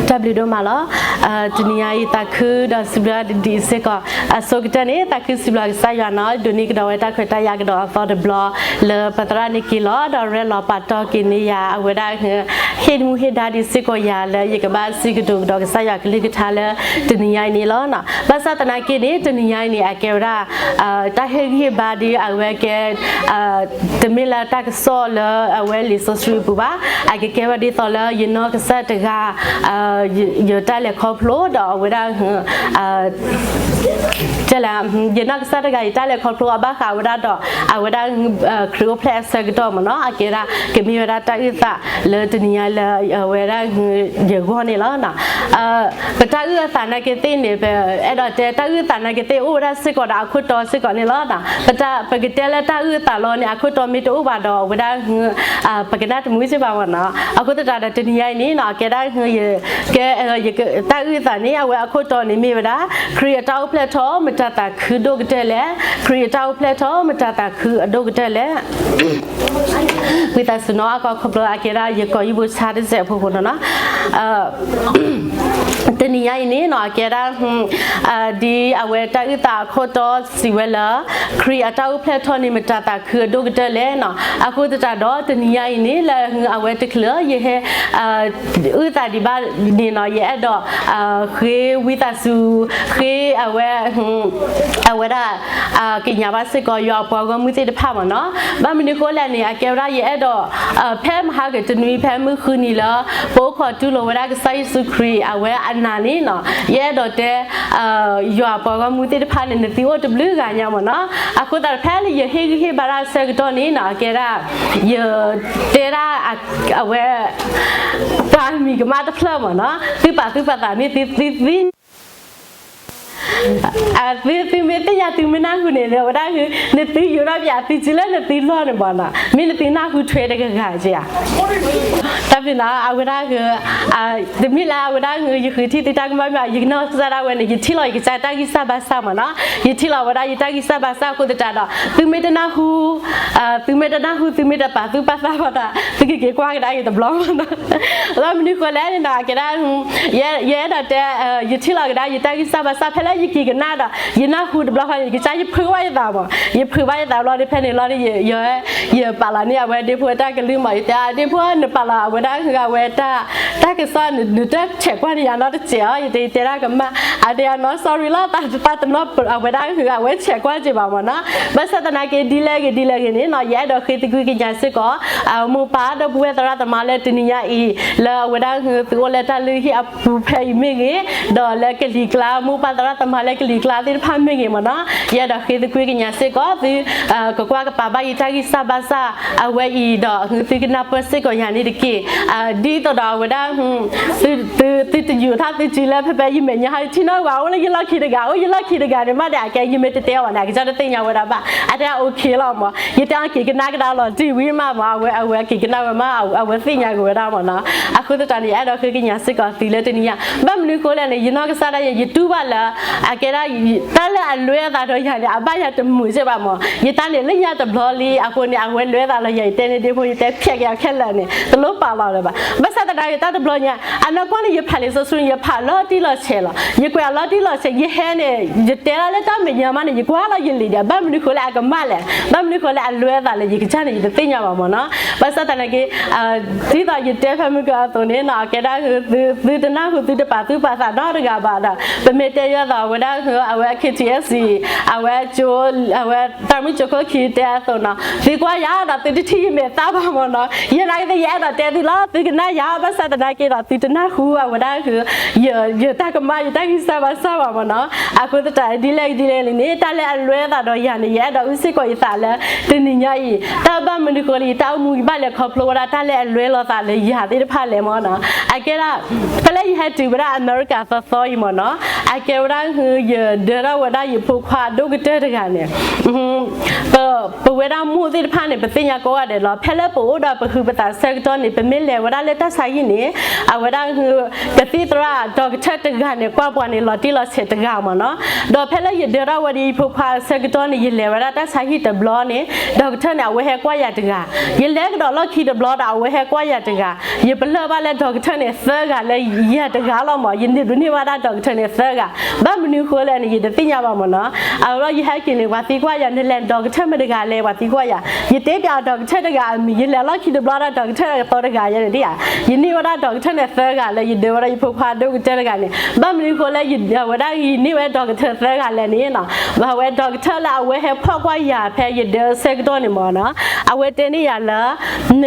တၢ်ဘျုးဒိၣ်မးလီၤ. တနံၤညါအံၤ သးခုဒီးစံးဘျုးဒံးစ့ၢ်ကီး, အဆိကတၢၢ်န့ၣ် သးခုစံးဘျုးကစၢ်ယွၤနီၤ ဒိးန့ၢ်ကဒီးဝဲတၢ်ခွဲးတၢ်ယာ်ကဒီးအသီတဘျီ လၢပသရၣ်န့ၣ်က့ၤလီၤ ဒီးရဲၣ်လီၤပာ်တီၢ်က့ၤန့ၢ်ယၤ အဝဲဒၣ် ဟ့ၣ်မူဟ့ၣ်ဒါဒံးစ့ၢ်ကီးယၤလၢယကဘၣ်စံးကတိၤကဒီးကစၢ်ယွၤကလုၢ်ကထါလၢတနံၤညါအံၤန့ၣ်လီၤ. ဘၣ်ဆၣ်သနာ်က့န့ၣ် တနံၤညါအံၤန့ၣ် အကဲဝဲဒၣ် တၢ်ဟ့ၣ်ဂံၢ်ဟ့ၣ်ဘါဒ်အဝဲကဲ တမ့ၢ်လၢတၢ်ကစီၣ်လၢအဝဲလံာ်စီဆှံအပူၤဘၣ်, အကကဲဝဲဒ်သိးလၢယနီၢ်ကစၢ်တဂၤ ယတၢ်လဲၤခီဖျိဒီးအဝဲဒၣ် တဲလၢ ယနီၢ်ကစၢ်တဂၤ ယတၢ်လဲၤခီဖျိအဘၣ်ဃးဝဲဒၣ်ဒီး အဝဲဒၣ် ခရံာ်အိၣ်ဖျဲၣ်အဆၢကတီၢ်မ့ၢ်နီၤ အကဲဒၣ် ကမ့ၢ်ဝဲဒၣ်တၢ်အုၣ်သးလၢတနံၤညါလၢအဝဲဒၣ် ယဂီၢ်န့ၣ်လီၤ. ပတၢ်အုၣ်အသးနာ်က့သ့ၣ်န့ၣ် ပအဲၣ်ဒိးတဲ တၢ်အုၣ်သးနာ်က့သ့ၣ်အိၣ်ဝဲဒၣ်စ့ၢ်ကီးဒီးအခိၣ်တီစ့ၢ်ကီးန့ၣ်လီၤ. ပတၢ် ပကတဲလၢတၢ်အုၣ်အသးလီၤန့ၣ် အခိၣ်တီမ့ၢ်တအိၣ်ဘၣ်ဒီး အဝဲဒၣ် ပကနၣ်တမုာ်စ့ၢ်ဘၣ်မ့ၢ်နီၤ. အဃိသတးဒီးတနံၤညါအံၤန့ၣ်နီၤ အကဲဒၣ် ကဲ တၢ်အုၣ်အသးန့ၣ် အဝဲအခိၣ်တီန့ၣ်မ့ၢ်ဝဲဒၣ် ခရံာ်အတၢ်အိၣ်ဖျဲၣ်ထီၣ် မတၤသးခုဒိၣ်ကတၢၢ်လဲၣ်, ခရံာ်အတၢ်အိၣ်ဖျဲၣ်ထီၣ် မတၤသးခုအဒိၣ်ကတၢၢ်လဲၣ်. ဝံသးစူၤနီၤ အကီခီဖျိအကဲဒၣ် ယကိးယံၢ်ဘိဆါတစဲးဖိဖိနီၤနီၤ တနံၤညါအံၤန့ၣ်နီၤ အကဲဒၣ် ဒ်အဝဲတၢ်အုၣ်သးအခိၣ်တီစံးဝဲလၢ ခရံာ်အတၢ်အိၣ်ဖျဲၣ်ထီၣ်န့ၣ် မတၤသးခုအဒိၣ်ကတၢၢ်လဲၣ်နီၤ. အဃိသတးဒီး တနံၤညါအံၤန့ၣ် လၢအဝဲတချုး ယဟဲ အုၣ်သးဒံးဘၣ်န့ၣ်နီၤ ယအဲၣ်ဒိး ဃ့ဝံသးစူၤ ဃ့အဝဲ အဝဲဒၣ် ကညးဘၣ်စ့ၢ်ကီး ယွၤအပှၤဂီၢ်မုၢ်သ့ၣ်တဖၣ်မ့ၢ်နီၤ. ဘၣ်မနုၤဃိလဲၣ်န့ၣ် အကဲဝဲဒၣ် ယအဲၣ်ဒိး ဖဲမဟါကတနွံ ဖဲမုၢ်ဃုနံၤလၢ ပအိၣ်ခိးတူၢ်လိာ်ဝဲဒၣ်ကစၢ်ယ့ၣ်ၡူးခရံာ် အဝဲအနၤန့ၣ်နီၤ ယအဲၣ်ဒိးတဲ ယွၤအပှၤဂီၢ်မုၢ်သ့ၣ်တဖၣ်န့ၣ် နသုအိၣ်တဘျုးဂၤညါမ့ၢ်နီၤ. အဃိသတးဒီး ဖဲလၢယဟ့ၣ်ဂံၢ်ဟ့ၣ်ဘါတၢ်ဆၢကတီၢ်န့ၣ်နီၤ အကဲဒၣ် ယတဲဒၣ် အဝဲ ပှၤမံၤကမၣ်တဖျၢၣ်မ့ၢ်နီၤ သုပာ်သူၣ်ပာ်သးမ့ၢ်သုသုသ့ၣ် သုသုမ့ၢ်သ့ၣ်ညါ သုမ့ၢ်နၢ်ဟူန့ၣ် ဝဲဒၣ် နသုယိးထီၣ်ပၠး သုစုလၢနသုလီၢ်န့ၣ်ဘၣ်နီၤ မ့ၢ်နသုနၢ်ဟူထွဲတဂၤဂၤဧါ. တၢ်ဘျုးနီၤ အဝဲဒၣ် တမ့ၢ်လၢအဝဲဒၣ် ယဃုထံၣ်သုတၢ်ကမၣ်မ့ၢ် ယကနီၢ်ကစၢ်ဒၣ်ဝဲန့ၣ် ယထံၣ်လီၤယကစၢ်တၢ်ဂံၢ်စၢ်ဘါစၢ်မ့ၢ်နီၤ ယထံၣ်လီၤဝဲဒၣ်ယတၢ်ဂံၢ်စၢ်ဘါစၢ်အဃိသတးဒီး သုမ့ၢ်တနၢ်ဟူ သုမ့ၢ်တနၢ်ဟူ သုမ့ၢ်တပာ်သူၣ်ပာ်သးဘၣ်ဒီး သုကက့ၤကွၢ်ကဒါယတဘျီမ့ၢ်နီၤ. လီၤမနုၤဃိလဲၣ်န့ၣ်နီၤ အကဲဒၣ် ယအဲၣ်ဒိးတဲ ယထံၣ်လီၤကဒါယတၢ်ဂံၢ်စၢ်ဘါစၢ် ဖဲလၢယက့ၤကနၣ်ဒီး ယနၢ်ဟူတဘျီဃီန့ၣ် ယကစၢ်ယဖုးဘၣ်ယသးမ့ၢ် ယဖုးဘၣ်ယသးဘျီဒီး ဖဲန့ၣ်လီၤဒီး ယပာ်လီၤန့ၢ်အဝဲဒ့ဖိတၢ်ကလုၢ်မ့ၢ် ယတဲ ဒ့ဖိ နပာ်လီၤအဝဲဒၣ်အဝဲတၢ် တၢ်ကစီၣ် နတဆဲးကွၢ်န့ၢ်ယၤနီတစဲးဧါ ယတဲ ယတဲဒၣ်ကမၣ် အတဲယၤနီၤ sorry လီၤ တၢ်တနီၤ အဝဲဒၣ်အဝဲဆဲးကွၢ်က့ၤဘၣ်မ့ၢ်နီၤ. ဘၣ်ဆၣ်သနာ်က့ ဒ်လဲၣ်ဂ့ၤဒ်လဲၣ်ဂ့ၤန့ၣ်နီၤ ယအဲၣ်ဒိးဃ့သကွံၢ်ကညးစ့ၢ်ကီး မိၢ်ပၢ်ဒီပုၢ်ဝဲၢ်သရၣ်သမါလၢတနံၤညါအံၤ လၢအဝဲဒၣ်သုအိၣ်လၢတၢ်လုၢ်ဟံၣ်အပူၤဖဲအံၤမ့ၢ်ဂ့ၤ, ဒီးလၢကလံၤကျါ မိၢ်ပၢ်သရၣ်သမါလၢကလံၤကျါသ့ၣ်တဖၣ်မ့ၢ်ဂ့ၤမ့ၢ်နီၤ, ယအဲၣ်ဒိးဃ့သကွံၢ်ကညးစ့ၢ်ကီး သုကကွၢ်ကပာ်ဘၣ်ယတၢ်ဂံၢ်စၢ်ဘါစၢ်အဝဲအံၤဒီး သုကနၢ်ပၢၢ်စ့ၢ်ကီးယၤန့ၣ်တက့ၢ်. ဒ်သိးဒီးအဝဲဒၣ် သုတယူၤထီၣ်သုစုလၢဖဲဖဲယမဲာ်ညါဟီ ယထံၣ်နီၣ်ဝဲ အိၣ်လၢယလီၢ်ခံတဂၤ အိၣ်ယလီၢ်ခံတဂၤန့ၣ်မးဒီး အကဲယမ့ၢ်တတဲအီၤဘၣ်န့ၣ် အကစၢ်တသ့ၣ်ညါဝဲဒၣ်ဘၣ်. အတဲ okay လီၤမ့ၢ် ယတဲအီၤက့ၤကနၣ်ကဒါလီၤတံၢ်ဝံၤမးမ့ၢ် အဝဲ အဝဲက့ၤကနၣ်ဝဲမး အဝဲသ့ၣ်ညါက့ၤဝဲဒၣ်မ့ၢ်နီၤ. အဃိသတးန့ၣ် ယအဲၣ်ဒိးဃ့ကညးစ့ၢ်ကီးသုလၢတနံၤညါ ဘၣ်မနုၤဃိလဲၣ်န့ၣ် ယနီၢ်ကစၢ်ဒၣ်ယဲ ယတူၢ်ဘၣ်လၢ အကဲဒၣ် တၢ်လၢအလွဲအသးဒီးယၤန့ၣ် အဘၣ်ယၤတမုာ်စ့ၢ်ဘၣ်မ့ၢ် ယတၢ်န့ၣ်လၢညါတဘျီလံ အဃိန့ၣ် အဝဲလွဲသးလီၤယၤ ယတဲန့ၣ်ဒ့ဖိ ယတဲဖျဲးက့ၤအီၤခဲလၢာ်န့ၣ် တလိၣ်ပာ်လီၤလၢၤဘၣ်. ဘၣ်ဆၣ်သနာ်က့ တၢ်တဘျီညါ အနီၢ်ကီၢ်န့ၣ် ယဖးလံာ်စီဆှံ ယဖးလီၤတံၢ်လီၤဆဲးလီၤ ယကွဲးအလီၤတံၢ်လီၤဆဲး ယဟဲန့ၣ် ယတဲဒၣ်လၢတၢ်မဲာ်ညါမးန့ၣ် ယကွၢ်လီၤယလံာ်ဒီး ဘၣ်မနုၤဃိလၢအကမၣ်လဲၣ် ဘၣ်မနုၤဃိလၢအလွဲသးလၢယကစၢ်န့ၣ် ယတသ့ၣ်ညါဘၣ်မ့ၢ်နီၤ. ဘၣ်ဆၣ်သနာ်က့ ဒ်သိးယတဲဖဲမုၢ်ကီအသိးန့ၣ်နီၤ အကဲဒၣ် သုတနၢ်ဟူ သုတပာ်သူၣ်ပာ်သးနီတဂၤဘၣ်ဒီး ပမ့ၢ်တဲယဲသိးအဝဲဒၣ် အဝဲ KTSC အဝဲ အဝဲ သရၣ်မုၣ်ကၠိခိၣ်ခံတဲအသိးနီၤ သုကွၢ်ယၤဒီးသုတထံၣ်ယမဲာ်သၣ်ဘၣ်မ့ၢ်နီၤ. ယနာ်က့ ယအဲၣ်ဒိးတဲသုလီၤ သုကနၣ်ယၤ ဘၣ်ဆၣ်သနာ်က့ဒီး သုတနၢ်ဟူအဝဲဒၣ် ယတၢ်ကမၣ် ယတၢ်ဂံၢ်စၢ်ဘါစၢ်ဘၣ်မ့ၢ်နီၤ. အဃိသတး ဒ်လဲၣ်ဒ်လဲၣ်လံန့ၣ် တၢ်လၢအလွဲသးဒီးယၤန့ၣ် ယအဲၣ်ဒိးအုၣ်စ့ၢ်ကီးယသးလၢ တနံၤညါအံၤ တၢ်ဘၣ်မနုၤဃိလၢယတၢ်အိၣ်မူ ယဘၣ်လဲၤခီဖျိဝဲဒၣ် တၢ်လၢအလွဲလိာ်သးလၢယၤသ့ၣ်တဖၣ်လဲၣ်မ့ၢ်နီၤ. အကဲဒၣ် ဖဲလၢယဟဲတုၤဝဲဒၣ်အမဲရကၤသီသီအံၤမ့ၢ်နီၤ အကဲဝဲဒၣ် ယဒၢထီၣ်ဝဲဒၣ်ယဖိခွါအဒိၣ်ကတၢၢ်တဂၤန့ၣ် ပဝဲဒၣ်မိၢ်သ့ၣ်တဖၣ်န့ၣ် ပသ့ၣ်ညါကိးဂၤဒဲးလီၤ. ဖဲလၢပအိၣ်ဒီးပဟုးပသးဆၢကတီၢ်န့ၣ် ပမ့ၢ်လဲၤဝဲဒၣ်လၢတၢ်ဆါဟံၣ်န့ၣ် အဝဲဒၣ် ကသံၣ်သရၣ် doctor တဂၤန့ၣ် ကွၢ်ပှၤန့ၣ် လီၤတံၢ်လီၤဆဲးတဂၤမ့ၢ်နီၤ. ဒီးဖဲလၢယဒၢထီၣ်ဝဲဒီးယဖိခွါအဆၢကတီၢ်န့ၣ် ယလဲၤဝဲဒၣ်တၢ်ဆါဟံၣ်တဘျီန့ၣ် doctor န့ၣ် အဝဲဟဲကွၢ်ယၤတဂၤ, ယလဲၤကဒီးလီၢ်ခံတဘျီဒီး အဝဲဟဲကွၢ်ယၤတဂၤ, ယပလၢၢ်ဘၣ်လၢ doctor န့ၣ် သၢဂၤလၢယၤတဂၤလီၤမ့ၢ်, ယန့ၢ်ဒိးန့ၢ်ဘၣ်ဒၣ် doctor န့ၣ် သၢဂၤ, ဘၣ်မနုၤဃိလဲၣ်န့ၣ် ယတသ့ၣ်ညါဘၣ်မ့ၢ်နီၤ. အဝဲလီၤ ယဟဲက့ၤန့ၣ် ပှၤသံကွၢ်ယၤ နလဲၤ doctor မတဂၤလဲၣ် ပှၤသံကွၢ်ယၤ, ယတဲပၠး doctor တဂၤအမံၤ, ယလဲၤလီၢ်ခံတဘျီဒၣ် doctor အသီတဂၤယဲန့ၣ်ဒ်ဧါ. ယန့ၢ်ဝဲဒၣ် doctor န့ၣ် သၢဂၤလၢယဒၢဝဲဒၣ်ယဖိခွါဒိၣ်ကတၢၢ်တဂၤန့ၣ်, ဘၣ်မနုၤဃိလၢ အဝဲဒၣ်ယန့ၢ်ဝဲ doctor သၢဂၤလဲၣ်န့ၣ်နီၤ, အဝဲ doctor လၢအဝဲဟဲဖီၣ်ကွၢ်ယၤဖဲယဒၢဆၢကတီၢ်န့ၣ်မ့ၢ်နီၤ, အဝဲတဲန့ၢ်ယၤလၢ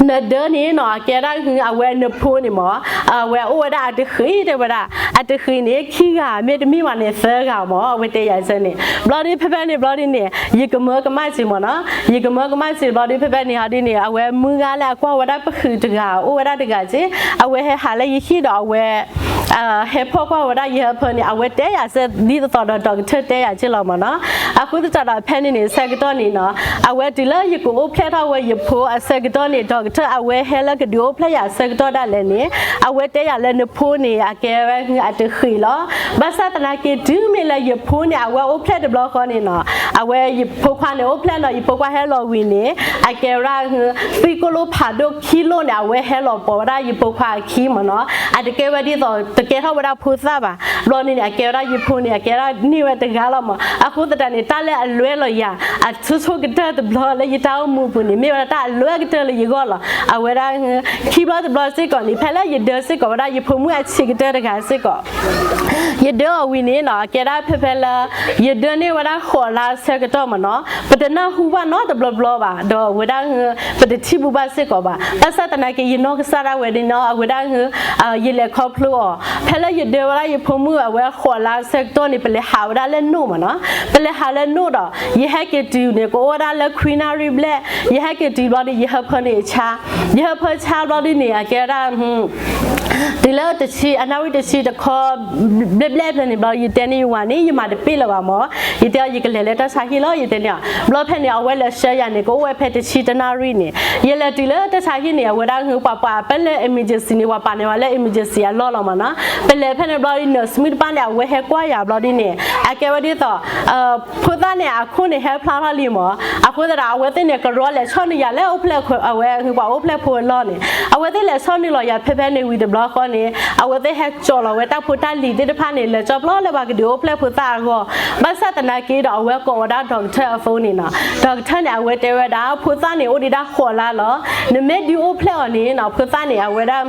နဒၢန့ၣ်နီၤ အကဲဒၣ် အဝဲနဖိန့ၣ်မ့ၢ်, အဝဲအိၣ်ဝဲဒၣ်အတဃံး တဲဝဲဒၣ်, အတဃံးန့ၣ် ခံဂၤ မ့တမ့ၢ်ဘၣ်န့ၣ် သၢဂၤမ့ၢ်, အဝဲတဲယၤစၢန့ၣ်. ဘျီဒ်ဖဲဖဲန့ၣ် ဘျီဒ်န့ၣ် ယကမၢကမၣ်စ့ၢ်မ့ၢ်နီၤ, ယကမၢကမၣ်စ့ၢ် ဘျီဒ်ဖဲဖဲန့ၣ် ဟီဒ်န့ၣ် အဝဲမုၢ်ဂၤလၢအကွၢ်ဝဲဒၣ်ပဃုာ်တဂၤ အိၣ်ဝဲဒၣ်တဂၤစ့ၢ်, အဝဲဟဲဟးလၢယဟံၣ်ဒီးအဝဲ ဟဲဖီၣ်ကွၢ်ဝဲဒၣ်ယဟၢဖၢန့ၣ် အဝဲတဲယၤစၢ ဒ်သိးသိးဒီး doctor တဲယၤက့လီၤမ့ၢ်နီၤ. အဃိသတးဒီးဖဲန့ၣ်န့ၣ် ဆၢကတီၢ်န့ၣ်နီၤ, အဝဲတုၤလၢယကအိၣ်ဖျဲၣ်ထီၣ်ဝဲယဖိအဆၢကတီၢ်န့ၣ် doctor အဝဲဟဲလၢကဒုးအိၣ်ဖျဲၣ်ယၤအဆၢကတီၢ်ဒၣ်လဲာ်န့ၣ်, အဝဲတဲယၤလၢနဖိန့ၣ် အကဲဝဲအတဃံးလီၤ. ဘၣ်ဆၣ်သနာ်က့ တုၤမ့ၢ်လၢယဖိန့ၣ် အဝဲအိၣ်ဖျဲၣ်တဘျီဃီန့ၣ်နီၤ, အဝဲယဖိခွါန့ၣ်အိၣ်ဖျဲၣ်နီၤ, ယဖိခွါဟဲလီၤဝံၤန့ၣ် အကဲဝဲဒၣ် သွံၣ်ကိၣ်လိၣ်ဖးဒိၣ်ခံလိၣ်န့ၣ် အဝဲဟဲလီၤပိာ်ဝဲဒၣ်ယဖိခွါအခံမ့ၢ်နီၤ, အတကဲဝဲဒ်သိး တကဲထီၣ်ဝဲဒၣ်ဖိသၣ်ဘၣ်. ဘျီန့ၣ်န့ၣ် အကဲဝဲဒၣ်ယဖိန့ၣ် အကဲဒၣ်န့ၢ်ဝဲတဂၤလီၤမ့ၢ်. အဃိသတးန့ၣ် တၢ်လၢအလွဲလီၤယၤ အဆိဆိကတၢၢ်တဘျီလၢယတၢ်အိၣ်မူအပူၤန့ၣ် မ့ၢ်ဝဲဒၣ်တၢ်အလွဲကတၢၢ်လၢယဂီၢ်လီၤ. အဝဲဒၣ် ခံဘျီတဘျီစ့ၢ်ကီးန့ၣ် ဖဲလၢယဒၢစ့ၢ်ကီးဝဲဒၣ်ယဖိမုၣ်အဆံးကတၢၢ်တဂၤစ့ၢ်ကီး ယဒၢအီၤဝံၤန့ၣ်နီၤ, အကဲဒၣ်ဖဲဖဲလၢ ယဒၢန့ၢ်ဝဲဒၣ်ဃိးလါဆၢကတီၢ်မ့ၢ်နီၤ, ပတနၢ်ဟူဘၣ်နီတဘျီဘျီဘၣ်, ဒီးအဝဲဒၣ် ပတထံၣ်ဘူးဘၣ်စ့ၢ်ကီးဘၣ်. ဘၣ်ဆၣ်သနာ်က့ ယနီၢ်ကစၢ်ဒၣ်ဝဲဒၣ်နီၤ, အဝဲဒၣ် ယလဲၤခီဖျိအီၤ, ဖဲလၢယဒၢဝဲဒၣ်ယဖိမုၣ်အဝဲဃိးလါဆၢကတီၢ်န့ၣ် ပလဲၤဟးဝဲဒၣ်လၢနိၣ်မ့ၢ်နီၤ, ပလဲၤဟးလၢနိၣ်ဒီး ယဟဲက့ၤတုၤန့ၣ် ကအိၣ်ဝဲဒၣ်လၢခွံနၣ်ရံၣ်ဘျဲၣ်, ယဟဲက့ၤတုၤဘျီဒီး ယဟၢဖၢန့ၣ်ဆါ, ယဟၢဖၢဆါဘျီဒ်န့ၣ် အကဲဝဲဒၣ် တုၤလၢတဆံ အနၣ်ရံၣ်တဆံတခီ ဘျဲၣ်ဘျဲၣ်ဖျၢၣ်န့ၣ်ဘျီ ယတဲန့ၢ်ယဝၤန့ၣ် ယမၤတပ့ၢ်လၢၤဘၣ်မ့ၢ်, ယတဲအီၤ ယကလဲၤလၢတၢ်ဆါဟံၣ်လီၤ ယတဲန့ၢ်အီၤ. ဘျီဖဲန့ၣ် အဝဲလဲၤဆှၢယၤန့ၣ် ကအိၣ်ဝဲဖဲတဆံတနၣ်ရံၣ်န့ၣ်, ယလဲၤတုၤလၢတၢ်ဆါဟံၣ်န့ၣ် အဝဲဒၣ် ပှၤပှၤပၢလၢ emergency န့ၣ် ပှၤပာ်န့ၢ်ဝဲလၢ emergency အလီၢ်လီၤမ့ၢ်နီၤ. ပလဲၤဖဲန့ၣ်ဘျီဒ် nurse မုၣ်တဖၣ်န့ၣ် အဝဲဟဲကွၢ်ယၤဘျီဒ်န့ၣ် အကဲဝဲဒ်သိး ဖိသၣ်န့ၣ် အခိၣ်န့ၣ်ဟဲဖျါထီၣ်လံမ့ၢ်, အဃိသတးဒီး အဝဲသ့ၣ်န့ၣ် ကရီလဲၤဆီၣ်နုာ်ယၤလၢအိၣ်ဖျဲၣ် အဝဲပှၤအိၣ်ဖျဲၣ်ဖိအလီၢ်န့ၣ်, အဝဲသ့ၣ်လဲၤဆီၣ်နုာ်လီၤယၤဖဲဖဲန့ၣ်ဝံၤတဘျီဃီန့ၣ် အဝဲသ့ၣ်ဟဲကၠီၤလီၤဝဲတၢ်ဖိတၢ်လံၤသ့ၣ်တဖၣ်န့ၣ် လဲၤကၠီဖျိလၢပှၤကဒုးအိၣ်ဖျဲၣ်ဖိသၣ်အဂီၢ်, ဘၣ်ဆၣ်သနာ်က့ဒီး အဝဲကိးဝဲဒၣ် doctor အ phone န့ၣ်နီၤ, doctor န့ၣ် အဝဲတဲဝဲဒၣ် ဖိသၣ်န့ၣ် အိၣ်ဒံးဒၣ်ဃိးလါလီၤ, နမ့ၢ်ဒုးအိၣ်ဖျဲၣ်အီၤန့ၣ်နီၤ ဖိသၣ်န့ၣ် အဝဲဒၣ်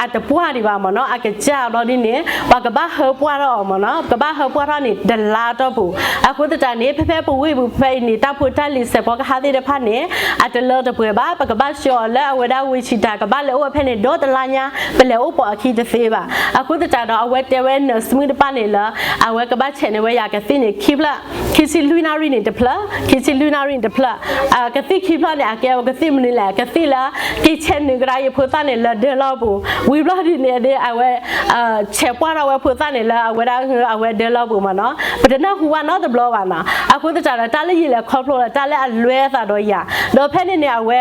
အတပှၢ်ဒံးဘၣ်မ့ၢ်နီၤ, အကစၢ်ဘျီဒ်န့ၣ် ပှၤကဘၣ်ဟၢပှၢ်ထီၣ်အီၤမ့ၢ်နီၤ, ပကဘၣ်ဟၢပှၢ်ထီၣ်န့ၣ် တလါအတီၢ်ပူၤ, အဃိသတးန့ၣ် ဖဲဖဲပဝ့ၢ်ပူၤဖဲအံၤန့ၣ် တၢ်ဖိတၢ်လံၤစဲးဖီကဟၣ်သ့ၣ်တဖၣ်န့ၣ် အတလၢတပှဲၤဘၣ်, ပကဘၣ်ဆှၢအီၤလၢအဝဲဒၣ်ဝ့ၢ်ဆံးတၢ် ကဘၣ်လဲၤအိၣ်ဝဲဖဲန့ၣ် ဒီတလါညါ ပလဲၤအိၣ်ပိာ်အခံတသ့ဘၣ်, အဃိသတးဒီး အဝဲတဲဝဲ nurse မုၣ်တဖၣ်န့ၣ်လၢ အဝဲကဘၣ်ဆဲးန့ၢ်ဝဲယၤကသံၣ်န့ၣ် ခံဖျၢၣ် ခံဆံလွံၢ်နၣ်ရံၣ်န့ၣ်တဖျၢၣ်, ခံဆံလွံၢ်နၣ်ရံၣ်န့ၣ်တဖျၢၣ်, ကသံၣ်ခံဖျၢၣ်န့ၣ် အကဲဝဲကသံၣ်မနုၤလဲၣ်, ကသံၣ်လၢ က့ၤဆဲးနုာ်ကဒါယဖိသၣ်န့ၣ်လၢဒၢလီၢ်ပူၤ, ဝံၤဘျီဒ်န့ၣ် အဝဲ ဆဲးပှၢ်ထီၣ်ဝဲဖိသၣ်န့ၣ်လၢအဝဲဒၣ် အဝဲဒၢလီၢ်ပူၤမ့ၢ်နီၤ, ပတနၢ်ဟူဘၣ်နီတဘျီဘၣ်နီၤ, အဃိသတးဒီး တၢ်လၢယလဲၤခီဖျိလၢတၢ်လၢအလွဲအသးဒီးယၤ, ဒီးဖဲန့ၣ်န့ၣ် အဝဲ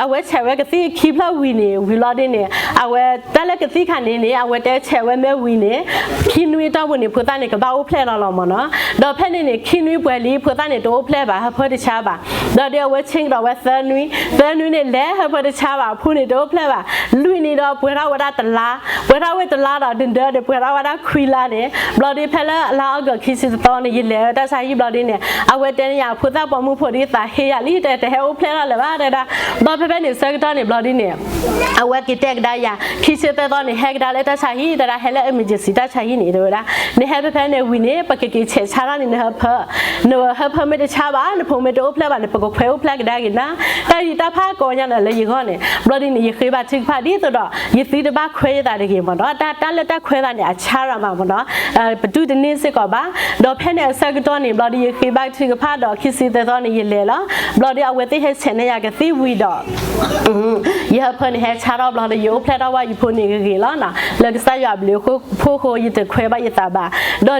အဝဲဆဲးဝဲကသံၣ်ခံဖျၢၣ်ဝံၤန့ၣ် ဝံၤဘျီဒ်န့ၣ် အဝဲတၢ်လၢကသံၣ်ခါန့ၣ်န့ၣ် အဝဲတဲဆဲးဝဲမ့ၢ်ဝံၤန့ၣ် ခံနွံအတီၢ်ပူၤန့ၣ် ဖိသၣ်န့ၣ် ကဘၣ်အိၣ်ဖျဲၣ်လီၤလီၤမ့ၢ်နီၤ, ဒီးဖဲန့ၣ်န့ၣ် ခံနွံပှဲၤလံ ဖိသၣ်န့ၣ် တအိၣ်ဖျဲၣ်ဘၣ် ဟၢဖၢတဆါဘၣ်, ဒီးဒ်အဝဲဆ့ကဒီးဝဲသၢနွံ, သၢနွံန့ၣ် လဲၤဟၢဖၢတဆါဘၣ် အဖိန့ၣ် တအိၣ်ဖျဲၣ်ဘၣ်, လွံၢ်နံၤဒီးပှဲၤထီၣ်ဝဲဒၣ်တလါ, ပှဲၤထီၣ်ဝဲတလါဒီး ဒုၣ်ဒၢန့ၣ် ပှဲၤထီၣ်ဝဲဒၣ်ခွံလါန့ၣ်, ဘျီဒ်ဖဲလၢအလါအီကူးခံဆံတသီန့ၣ် ယလဲၤတၢ်ဆါဟံၣ်ဘျီဒ်န့ၣ် အဝဲတဲန့ၢ်ယၤ ဖိသၣ်ပိာ်မုၣ်ဖိဒ်သးဟ့ယၤလံ တဲ တဟဲအိၣ်ဖျဲၣ်ထီၣ်လၢၤဘၣ် တဲဒၣ်, ဘျီဖဲဖဲန့ၣ်ဆၢကတီၢ်န့ၣ်ဘျီဒ်န့ၣ် အဝဲက့ၤတဲကဒါယၤ ခံဆံသၢသီန့ၣ် ဟဲကဒါလၢတၢ်ဆါဟံၣ် တဲဒၣ် ဟဲလၢ emergency တၢ်ဆါဟံၣ်န့ၣ် တဲဝဲဒၣ်, နဟဲဖဲဖဲန့ၣ်ဝံၤန့ၣ် ပကက့ၤဆဲးဆါထီၣ်န့ၣ် နဟၢဖၢ နဟၢဖၢမ့ၢ်တဆါဘၣ် နဖိမ့ၢ်တအိၣ်ဖျဲၣ်ဘၣ်န့ၣ် ပကခွဲးအိၣ်ဖျဲၣ်ကဒါက့ၤနၤ, တၢ်အံၤတၢ်ဖးကိးညါန့ၣ်လၢယဂီၢ်န့ၣ် ဘျီဒ်န့ၣ် ယဃ့ဘါထုကဖၣ်ဒ်သိးဒီး ယသုတဘၣ်ခွဲးယသးတဂ့ၤမ့ၢ်နီၤ, တၢ် တၢ်လၢတၢ်ခွဲးသးန့ၣ် အဆါရၤမးမ့ၢ်နီၤ, ပတူၢ်တန့ၢ်စ့ၢ်ကီးဘၣ်, ဒီးဖဲန့ၣ်အဆၢကတီၢ်န့ၣ် ဘျီဒ်ယဃ့ဘါထုကဖၣ်ဒီး ခံဆံသၢသီန့ၣ် ယလဲၤလီၤ, ဘျီဒ်အဝဲသ့ၣ်ဟဲဆဲးန့ၢ်ယၤကသံၣ်ဝံၤဒီး ယဟၢဖၢန့ၣ်ဟဲဆါထီၣ်ဘျီဒီး ယအိၣ်ဖျဲၣ်ထီၣ်ဘၣ်ယဖိန့ၣ်ဂ့ၤဂ့ၤလီၤနီၤ. လၢကစၢ်ယွၤအဘျုးအဖှိၣ်အဃိ ယတခွဲးဘၣ်ယသးဘၣ်.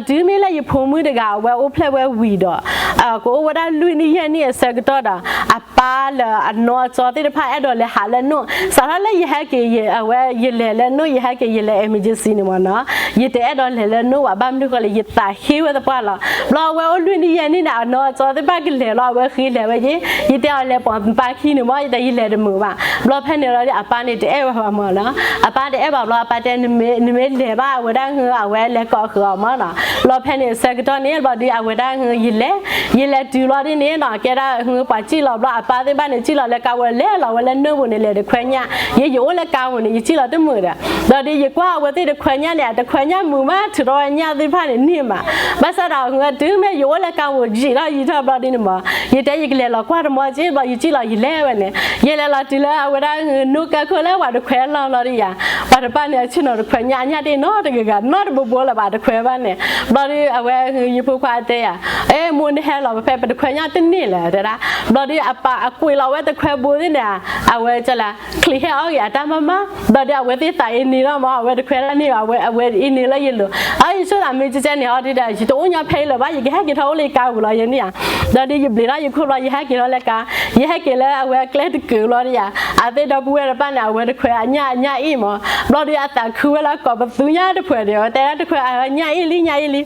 ဒီးတုၤမ့ၢ်လၢယဖိမုၣ်တဂၤ အဝဲအိၣ်ဖျဲၣ်ဝဲဝံၤဒီး ကအိၣ်ဝဲဒၣ်လွံၢ်နံၣ်ယဲၢ်နံၣ်အဆၢကတီၢ်ဒီး အပၢ်လၢအနီၢ်အကၠီသ့ၣ်တဖၣ်အဲၣ်ဒိးလဲၤဟးလၢနိၣ်, စးထီၣ်လၢယဟဲက့ၤ အဝဲယလဲၤလၢနိၣ် ယဟဲက့ၤယလဲၤ emergency န့ၣ်မ့ၢ်နီၤ, ယတအဲၣ်ဒိးလဲၤလၢနိၣ်ဘၣ် ဘၣ်မနုၤဃိလဲၣ် ယသးဟ့ဝဲသပှၢ်လီၤ. ဘျီအဝဲအိၣ်လွံၢ်နံၣ်ယဲၢ်နံၣ်န့ၣ် အနီၢ်အကၠီသ့ၣ်တဖၣ်ကလဲၤလီၤ အဝဲဃ့လဲၤဝဲက့ၤ, ယတဲအီၤလဲၤပိာ်ပၢ်ခံန့ၣ်မ့ၢ် ယတဲယလဲၤတမုာ်ဘၣ်. ဘျီဖဲန့ၣ်လီၤဒီး အပၢ်န့ၣ်တအဲၣ်ဝဲဘၣ်မ့ၢ်နီၤ, အပၢ်တအဲၣ်ဘၣ်ဘျီ အပၢ်တဲ နမ့ၢ်လဲၤဘၣ် အဝဲဒၣ်ဟု အဝဲလဲၤကိးဃုာ်အီၤမ့ၢ်နီၤ. ဘျီဖဲန့ၣ်အဆၢကတီၢ်န့ၣ် ဘျီဒီးအဝဲဒၣ်ဟု ယလဲၤ ယလဲၤတုၤလီၤဒ်န့ၣ်နီၤ ကဲဒၣ်ဟုပှၤစံၣ်လီၤဘျီ အပၢ်သ့ၣ်တဖၣ်န့ၣ် စံၣ်လီၤလၢကါဝဲ လဲၤလီၤဝဲလၢနိၣ်ပူၤန့ၣ် လဲၤတခွဲညၣ်, ယဲယအိၣ်လၢကါပူၤန့ၣ် ယစံၣ်လီၤတမုာ်ဒီး ဘျီဒီးယကွၢ်အဝဲသ့ၣ်တခွဲညၣ်န့ၣ် အတခွဲညၣ်မုာ်မး ထုးထီၣ်ဝဲညၣ်သ့ၣ်တဖၣ်န့ၣ်န့ၢ်မး. ဘၣ်ဆၣ်ဒီးဟုတုၤမ့ၢ်ယအိၣ်လၢကါပူၤ ယံာ်ထီၣ်ယံာ်ထီၣ်ဘျီဒ်န့ၣ်မ့ၢ် ယတဲယကလဲၤလီၤကွၢ်တမီက့ ဘျီယစံၣ်လီၤယလဲၤဝဲန့ၣ် ယလဲၤလီၤတုၤလၢအဝဲဒၣ်ဟု နိၣ်ကၢၢ်ခိၣ်လၢပှၤတခွဲလီၤလီၤဒီးယၤ, ပှၤတဖၣ်န့ၣ် အဆ့ၣ်နီၤတခွဲညၣ် အညၣ်တ့ၢ်နီတဂၤဂၤ နီတဘိဘိလၢၤဘၣ် တခွဲဘၣ်န့ၣ်. ဘျီဒီးအဝဲဟု ယဖိခွါတဲယၤ အဲ မိၢ်နဟဲလီၤ ပဖဲပတခွဲညၣ်တန့ၢ်လဲၣ် တဲဒၣ်. ဘျီဒီးအပၢ်အကွံာ်လီၤဝဲတခွဲဘိသ့ၣ်န့ၣ် အဝဲကလၢ ချံးဟဲအီၣ်ဂ့ၤအတၢ်မၤမၤ, ဘျီဒီးအဝဲသ့ၣ်သးအ့န့ၣ်လီၤမ့ၢ် အဝဲတခွဲလၢန့ၣ် အဝဲအ့န့ၣ်လၢယလိၤ. အယဆိသးမ့ၢ်ကဲကဲန့ၣ် ဟီဒ်ဒီး ယတအိၣ်ညီဖဲအံၤလၢၤဘၣ် ယကဟဲက့ၤထီၣ်အိၣ်လၢယကါပူၤလီၤယဲန့ၣ်ဧါ. ဘျီဒီးယဘျံးထီၣ်ယခိၣ်ဘျီ ယဟဲက့ၤထီၣ်လၢကါ, ယဟဲက့ၤလၢအဝဲကျဲတကုာ်ဘျီဒီးယၤ, အသ့ၣ်ဒီပုၢ်ဝဲၢ်တဖၣ်န့ၣ် အဝဲတခွဲအညၣ်အညၣ်အ့ၣ်မ့ၢ်, ဘျီဒီးအသးခုဝဲလၢကိးပသူညါတဖုဒီး အဝဲတဲဒၣ်တခွဲအညၣ်အ့ၣ်လံညၣ်အ့ၣ်လံ.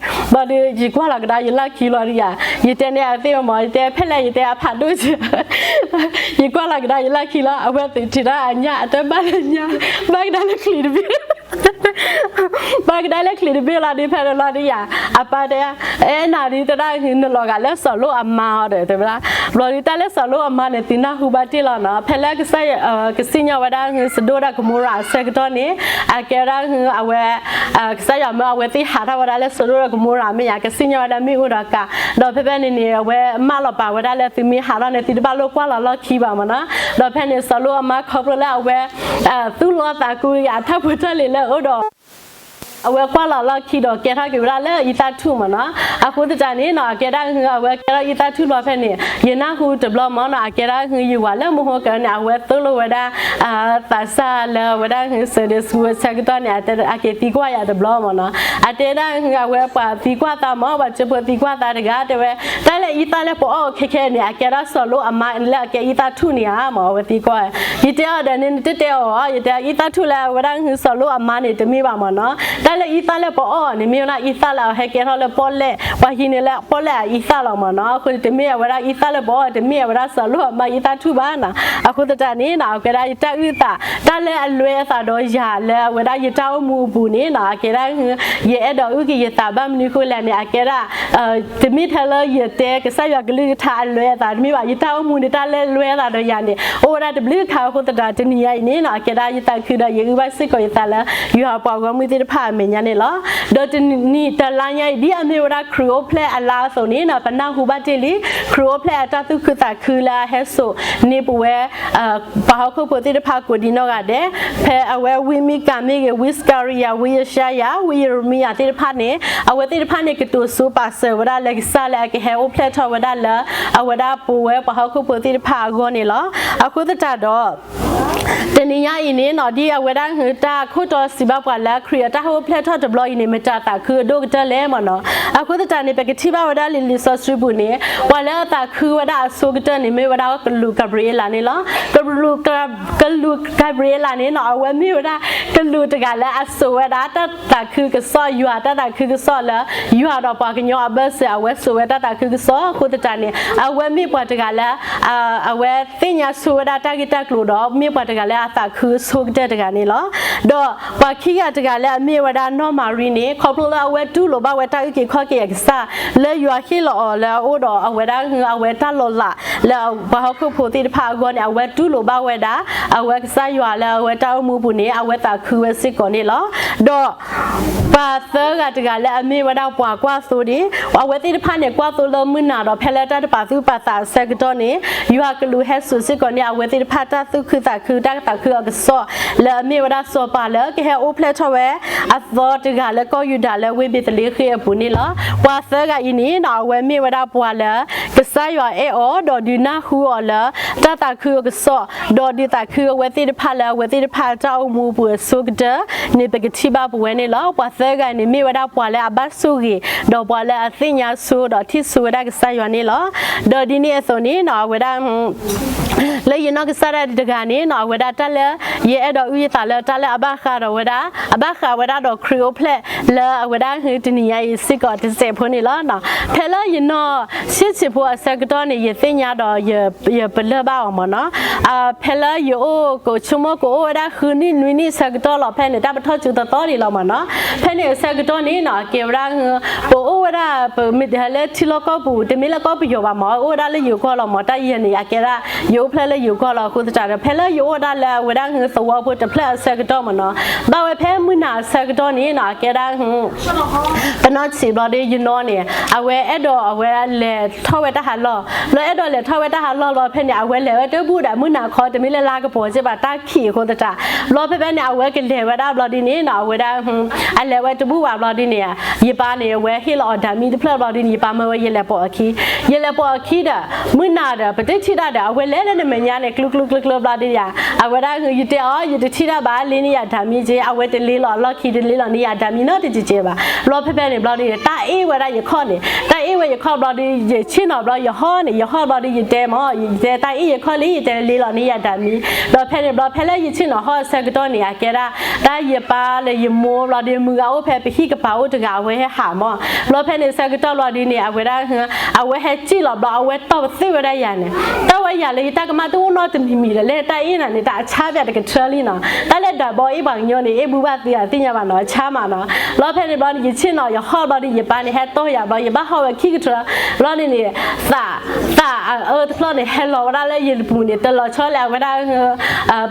ဘျီဒီးယကွၢ်လီၤကဒါယလၢခံလီၤဒီးယၤ, ယတဲန့ၢ်အသ့ၣ်မ့ၢ် ယတဲဖဲလဲၣ် ယတဲအဖးဒိၣ်စ့ၢ် ယကွၢ်လီၤကဒါယလၢခံလီၤ အဝဲသ့ၣ်ထံၣ်ဒၣ်အညၣ်အတၢ်ဘၣ်လၢညါ, ဘၣ်ကဒါလၢချံးတဘ့ၣ် ဘၣ်ကဒါလၢချံးတဘ့ၣ်လီၤဒီး ဖဲန့ၣ်လီၤဒီးယၤ, အပၢ်တဲ အဲနၤဒ်တဒၣ်နလီၤဂာ်လၢစီၤလိအမါအီၤဒီး တဲဝဲဒၣ်. ဘျီဒီးတၢ်လၢစီၤလိအမါန့ၣ် သုနၢ်ဟူဘၣ်တ့ၢ်လီၤနီၤ, ဖဲလၢကစၢ်ယွၤ ကစံၣ်ညီၣ်ဝဲဒၣ်ဟု စဒိၣ်ဒီးကမိရၤအဆၢကတီၢ်န့ၣ် အကဲဝဲဒၣ်ဟု အဝဲ ကစၢ်ယွၤမၢအဝဲသ့ၣ်ဟးထီၣ်ဝဲဒၣ်လၢစီၤလိဒီးကမိရၤမ့ၢ်ယၤ ကစံၣ်ညီၣ်ဝဲဒၣ်မ့ၣ်အူဒီးကါ, ဒီးဖဲဖဲန့ၣ်န့ၣ် အဝဲမၢလီၤပာ်ဝဲဒၣ်လၢသုမ့ၢ်ဟးထီၣ်န့ၣ် သုတဘၣ်လိၣ်ကွၢ်လီၤလီၢ်ခံဘၣ်မ့ၢ်နီၤ. ဒီးဖဲန့ၣ်စီၤလိအမါခီဖျိလၢအဝဲ သူၣ်လီသးကွံ အတၢ်ဖိတၢ်လံၤလၢအအိၣ်ဒီး အဝဲကွၢ်လီၤလီၢ်ခံဒီးကဲထီၣ်က့ၤဝဲဒၣ်လၢအံသၣ်ထူၣ်မ့ၢ်နီၤ. အဃိသတးန့ၣ်နီၤ အကဲဒၣ်ဟု အဝဲကဲထီၣ်အံသၣ်ထူၣ်ဘျီဖဲန့ၣ် ယနၢ်ဟူတဘျီမ့ၢ်နီၤ အကဲဒၣ်ဟု ယဝၤလၢမဟိကန့ၣ် အဝဲသိၣ်လိဝဲဒၣ် သးစၢ်လၢအဝဲဒၣ်ဟု Sunday School အဆၢကတီၢ်န့ၣ် အက့ၤသံကွၢ်ယၤတဘျီမ့ၢ်နီၤ. အတဲဒၣ်ဟု အဝဲပှၤသံကွၢ်သးမ့ၢ် ပှၤကၠိဖိသံကွၢ်သးတဂၤ တဲဝဲ တၢ်လၢအံသၣ်လၢပအီၣ်ခဲခဲန့ၣ် အကဲဒၣ်စီၤလိအမါလၢအကဲအံသၣ်ထူၣ်န့ၣ်ဧါမ့ၢ် အဝဲသံကွၢ်. ယတဲအီၤဒီးန့ၣ် နတတဲအီၤ ယတဲအံသၣ်ထူၣ်လၢအဝဲဒၣ်ဟုစီၤလိအမါန့ၣ် တမ့ၢ်ဘၣ်မ့ၢ်နီၤ. တၢ်လၢအံသၣ်လၢပအီၣ်န့ၣ် မ့ၢ်ဝဲဒၣ်အံသၣ်လၢအဟဲကဲထီၣ်လၢပီၣ်လဲၣ် ပှၤဟံးန့ၢ်လၢပီၣ်လဲၣ်အံသၣ်လီၤမ့ၢ်နီၤ. အဃိန့ၣ် တမ့ၢ်အဝဲဒၣ်အံသၣ်လၢပအီၣ် တမ့ၢ်အဝဲဒၣ်စီၤလိအမါအံသၣ်ထူၣ်ဘၣ်နီၤ. အဃိသတးန့ၣ်နီၤ အကဲဒၣ်ယတၢ်အုၣ်သး တၢ်လၢအလွဲအသးဒီးယၤလၢအဝဲဒၣ်ယတၢ်အိၣ်မူအပူၤန့ၣ်နီၤ အကဲဒၣ်ဟု ယအဲၣ်ဒိးအုၣ်က့ၤယသးဘၣ်မနုၤဃိလဲၣ်န့ၣ် အကဲဒၣ် တမ့ၢ်ထဲလၢယတဲကစၢ်ယွၤကလုၢ်ကထါအလွဲအသးတမ့ၢ်ဘၣ် ယတၢ်အိၣ်မူန့ၣ် တၢ်လၢလွဲအသးဒီးယၤန့ၣ် အိၣ်ဝဲဒၣ်တဘျုးခါအဃိသတး တနံၤညါအံၤန့ၣ်နီၤ အကဲဒၣ်ယသးခုဒီးယအုၣ်ဘၣ်စ့ၢ်ကီးယသးလၢ ယွၤပှၤဂီၢ်မုၢ်သ့ၣ်တဖၣ်အမဲာ်ညါန့ၣ်လီၤ. ဒီးတနံၤတလါညါအံၤ ဒ်အမ့ၢ်ဝဲဒၣ်ခရံာ်အိၣ်ဖျဲၣ်အလါအသိးန့ၣ်နီၤ ပနၢ်ဟူဘၣ်တ့ၢ်လံ ခရံာ်အိၣ်ဖျဲၣ်အတၢ်သူၣ်ခုသးခုလၢအဟဲစိာ်န့ၢ်ပဝဲ ပှၤဟီၣ်ခိၣ်ဖိသ့ၣ်တဖၣ်ကိးဒံးနီၢ်ဂၤဒဲး ဖဲအဝဲဝံမံကၤမ့ၢ်ဂ့ၤ ဝံစကၤရံယၤ ဝံယၡါယၤ ဝံယရမံယၤသ့ၣ်တဖၣ်န့ၣ် အဝဲသ့ၣ်တဖၣ်န့ၣ် ကတိၤစိပာ်စၢၤဝဲဒၣ်လၢကစၢ်လၢ အကဟဲအိၣ်ဖျဲၣ်ထီၣ်ဝဲဒၣ်လၢ အဝဲဒၣ်ပဝဲပှၤဟီၣ်ခိၣ်ဖိသ့ၣ်တဖၣ်အဂီၢ်န့ၣ်လီၤ. အဃိသတးဒီး တနံၤညါအံၤန့ၣ်နီၤ ဒ်အဝဲဒၣ်ဟုတၢ်ခိၣ်တီစံးဘၣ်ပှၤလၢ ခရံာ်အတၢ်ဟဲအိၣ်ဖျဲၣ်ထီၣ်တဘျီအံၤန့ၣ် မတၤအသးခုအဒိၣ်ကတၢၢ်လဲၣ်မ့ၢ်နီၤ. အဃိသတးန့ၣ် ပကထံၣ်ဘၣ်ဝဲဒၣ်လံာ်လံာ်စီဆှံပူၤန့ၣ် ပှၤလၢအသးခုဝဲဒၣ်အဆိကတၢၢ်န့ၣ် မ့ၢ်ဝဲဒၣ်ကလူးကၤဘြံၤအ့လးန့ၣ်လီၤ. ကလူး ကလူးကၤဘြံၤအ့လးန့ၣ်နီၤ အဝဲမ့ၢ်ဝဲဒၣ် ကလူးတဂၤလၢအစိာ်ဝဲဒၣ်တၢ်သးခုကစီၣ် ယွၤတၢ်သးခုကစီၣ်လၢ ယွၤဒီးပှၤကညီအဘၢၣ်စၢၤ အဝဲစိာ်ဝဲတၢ်သးခုကစီၣ် အဃိသတးန့ၣ် အဝဲမ့ၢ်ပှၤတဂၤလၢ အဝဲသ့ၣ်ညါဆိဝဲဒၣ်တၢ်ဂ့ၢ်တၢ်ကျိၤဒီး မ့ၢ်ပှၤတဂၤလၢအသးခုအဆိကတၢၢ်တဂၤန့ၣ်လီၤ. ဒီးပှၤခံဂၤတဂၤလၢအမ့ၢ်ဝဲဒၣ်နီၢ်မၤရံန့ၣ် ခီဖျိလၢအဝဲတူၢ်လိာ်ဘၣ်ဝဲတၢ်အုၣ်က့ၤခီၣ်က့ၤအကစၢ် လၢယွၤဟ့ၣ်လီၤအီၤလၢအအိၣ်ဒီးအဝဲဒၣ်ဟု အဝဲတၢ်လီၤလးလၢပှၤဟီၣ်ခိၣ်ဖိသ့ၣ်တဖၣ်အဂီၢ်န့ၣ် အဝဲတူၢ်လိာ်ဘၣ်ဝဲဒၣ် အဝဲကစၢ်ယွၤလၢအဝဲတၢ်အိၣ်မူပူၤန့ၣ် အဝဲသးခုဝဲစ့ၢ်ကီးန့ၣ်လီၤ. ဒီး ပှၤသၢဂၤတဂၤလၢအမ့ၢ်ဝဲဒၣ်ပှၤကွၢ်သိဒံး အဝဲသ့ၣ်တဖၣ်န့ၣ် ကွၢ်သိလၢမုၢ်နၤဒီးဖဲလၢတၢ်တပာ်သူၣ်ပာ်သးအဆၢကတီၢ်န့ၣ် ယွၤကလူးဟဲစိာ်စ့ၢ်ကီးန့ၢ် အဝဲသ့ၣ်တဖၣ်တၢ်သူၣ်ခုသးခု တၢ်သးခုအကစီၣ် လၢအမ့ၢ်ဝဲဒၣ်စီၤပၤလၢကဟဲအိၣ်ဖျဲၣ်ထီၣ်ဝဲ အသီတဂၤလၢကီၢ်ယူဒၤလၢဝ့ၢ်ဘ့းသလ့ဃ့ၣ်အပူၤန့ၣ်လီၤ. ပှၤသၢဂၤအံၤန့ၣ်နီၤ အဝဲမ့ၢ်ဝဲဒၣ်ပှၤလၢ ကစၢ်ယွၤအဲၣ်အီၤ ဒီးဒုးနၢ်ဟူအီၤလၢတၢ်သးခုအကစီၣ်, ဒီးဒုးသးခုအဝဲသ့ၣ်တဖၣ်လၢအဝဲသ့ၣ်တဖၣ်တၢ်အိၣ်မူအပူၤအဆိကတၢၢ်န့ၣ် ပကထံၣ်ဘၣ်ပဝဲန့ၣ်လီၤ. ပှၤသၢဂၤန့ၣ် မ့ၢ်ဝဲဒၣ်ပှၤလၢအဘၣ်ဆိၣ်ဂ့ၤ, ဒီးပှၤလၢအသ့ၣ်ညါဆိ ဒီးထံၣ်ဆိဝဲဒၣ်ကစၢ်ယွၤန့ၣ်လီၤ. ဒီးဒ်န့ၣ်အသိးန့ၣ်နီၤ အဝဲဒၣ် လၢယနီၢ်ကစၢ်ဒၣ်တဂၤန့ၣ်နီၤ အဝဲဒၣ်တၢ်လၢ ယအဲၣ်ဒိးအုၣ်ယသးလၢတၢ်လၢအဘၣ်ဃးဒီးဝဲဒၣ် အဘၣ်ဃးဝဲဒၣ်ဒီးခရံာ်အိၣ်ဖျဲၣ်လၢအဝဲဒၣ်ဟုတနံၤညါအံၤစ့ၢ်ကီးတစဲးဖိန့ၣ်လီၤ. ဖဲလၢယနီၢ်ဆံးဆံးဖိအဆၢကတီၢ်န့ၣ် ယသ့ၣ်ညါဒီးယပလၢၢ်ဘၣ်အီၤမ့ၢ်နီၤ. ဖဲလၢယအိၣ်ကဆိကမိၣ်ကအိၣ်ဝဲဒၣ်ဃုနံၣ်နွံနံၣ်ဆၢကတီၢ်လီၤ ဖဲန့ၣ် တၢ်ပထီၣ်ကၠူသီသီန့ၣ်လီၤမ့ၢ်နီၤ. ဖဲန့ၣ်အဆၢကတီၢ်န့ၣ်နီၤ အကဲဝဲဒၣ် ပအိၣ်ဝဲဒၣ် ပမ့ၢ်လၢထံလီၢ်ကီၢ်ပူၤ တမ့ၢ်လၢကီၢ်ပယီၤဘၣ်မ့ၢ် အိၣ်ဝဲဒၣ်လၢယိၤကီၢ်လီၤမ့ၢ် တၢ်ယဲန့ၣ် အကဲဒၣ် ယအိၣ်ဖျဲၣ်လၢယိၤကီၢ်လီၤ အဃိသတးဒီး ဖဲလၢယအိၣ်ဒၣ်လၢအဝဲဒၣ်ဟုသဝီဖိတဖျၢၣ်အဆၢကတီၢ်မ့ၢ်နီၤ ဘၣ်ဝဲဖဲမုၢ်နၤအဆၢကတီၢ်န့ၣ်နီၤ အကဲဒၣ် ပနီၢ်ဆံးဘျီဒီး ယနီၢ်န့ၣ် အဝဲအဲၣ်ဒိးအဝဲလဲၤထီၣ်ဝဲတၢ်ဟးလီၢ်, ဘျီအဲၣ်ဒိးလဲၤထီၣ်ဝဲတၢ်ဟးလီၢ်ဘျီဖဲန့ၣ် အဝဲလဲၤဝဲတဘူၣ်ဒီး မုၢ်နၤခီတမ့ၢ်လၢလါကပီၤက့ဘၣ် တၢ်ခံးအဃိသတး ဘျီဖဲဖဲန့ၣ် အဝဲကလဲၤဝဲဒၣ်ဘျီဒ်န့ၣ်နီၤ အဝဲဒၣ် အလဲၤဝဲတဘူၣ်ဘၣ်ဘျီဒ်န့ၣ် ယပၢ်န့ၣ် အဝဲဟ့ၣ်လီၤအီၤဓာတ်မီးတဖျၢၣ်ဘျီဒ်န့ၣ် ယပၢ်မၢဝဲယလဲၤပိာ်အခံ, ယလဲၤပိာ်အခံဒီး မုၢ်နၤဒီး ပတထံၣ်တၢ်ဒီး အဝဲလဲၤလၢနမဲာ်ညါန့ၣ် ကျူကျူကျူကျူဘျီဒ်ယၤ အဝဲဒၣ်ဟု ယတဲအီၤ ယတထံၣ်တၢ်ဘၣ် လ့န့ၢ်ယၤဓာတ်မီးက့ အဝဲတလ့လီၤအလီၢ်ခံ တလ့လီၤန့ၢ်ယၤဓာတ်မီးနီတက့က့ဘၣ်. ဘျီဖဲဖဲန့ၣ်ဘျီဒ်န့ၣ် တၢ်အ့ၣ်ဝဲဒၣ်ယခီၣ်န့ၣ် တၢ်အ့ၣ်ဝဲယခီၣ်ဘျီဒ် ယဆ့ၣ်နီၤဘျီယဟီၣ်န့ၣ် ယဟီၣ်ဘျီဒ်ယတဲမ့ၢ် ယတဲတၢ်အ့ၣ်ယခီၣ်လံ ယတဲလ့လီၤန့ၢ်ယၤဓာတ်မီး ဒီးဖဲန့ၣ်ဘျီဖဲလၢယဆ့ၣ်နီၤဟီၣ်အဆၢကတီၢ်န့ၣ် အကဲဒၣ် တၢ်ယပၢ်လၢယမိၢ်ဘျီဒ် မုၢ်ဂၤအိၣ်ဖဲပဟံၣ်ကပၤအိၣ်တဂၤ အဝဲဟဲဟးမ့ၢ် ဘျီဖဲန့ၣ်ဆၢကတီၢ်ဘျီဒ်န့ၣ် အဝဲဒၣ် အဝဲဟဲစံၣ်လီၤဘျီ အဝဲတီၢ်ပသ့ၣ်ဝဲဒၣ်ယၤန့ၣ် တၢ်ဝဲယၤလၢယတၢ်ကမၣ်တအိၣ်နီတမံၤမံၤဒီး လၢတၢ်အ့ၣ်နၤန့ၣ် တၢ်အဆါပၠးတကထၢလံနီၤ တၢ်လၢဓာတ်ပေါက်အ့ၣ်ပှၤကညီန့ၣ် အ့ၣ်ဘူဘၣ်သ့အသ့ၣ်ညါဘၣ်နီၤ အဆါမးနီၤ ဘျီဖဲန့ၣ်ဘျီန့ၣ် ယဆ့ၣ်နီၤယဟီၣ်ဘျီဒ် ယပၢ်န့ၣ် ဟဲတီၢ်ယၤဘျီ ယဘၣ်ဟီၣ်ဝဲခံကထၢ ဘျီန့ၣ်န့ၣ် သး သးအအၢတဖျၢၣ်န့ၣ် ဟဲလီၤဝဲဒၣ်လၢယပူၤန့ၣ် တလီၤဆီလၢအဝဲဒၣ်